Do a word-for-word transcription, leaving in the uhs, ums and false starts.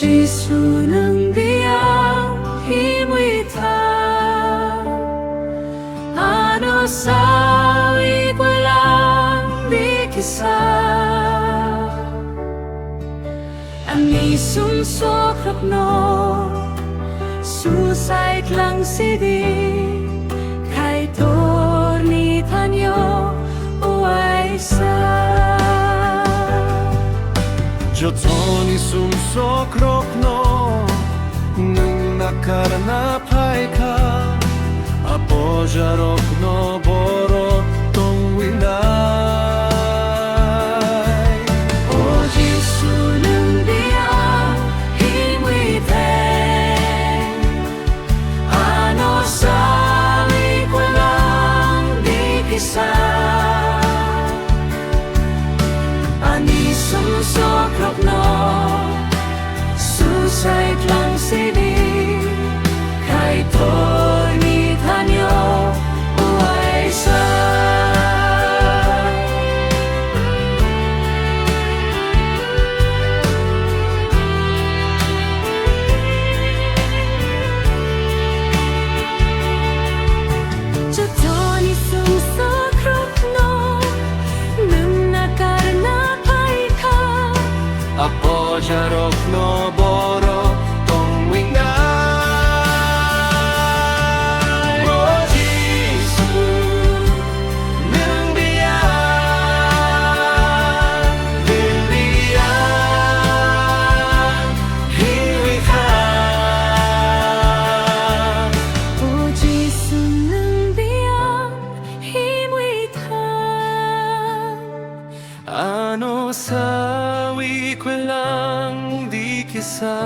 Jisu nwng biyang himwi tha, ano sawi kwlang di kisa. Ani sumsokrokno susai tlang sidi, Kaitorni thanio uaisa. Jothoni sumsokrokno nwng nakarna phaikha, a pojarokno borok tongwi nai. O Jisu, nwng biyang himwi theng, ano sawi kwlang di kisa. Ani sumsokrokno susai tlang sidi, Kaitorni thanio uaisa. Jothoni sumsokrokno nwng nakarna phaikha. A pojarokno borok tongwi nai. O Jisu, nwng biyang, nwng biyang himwi tha. O Jisu, nwng biyang himwi tha. Ano sawi kwlang di kisa.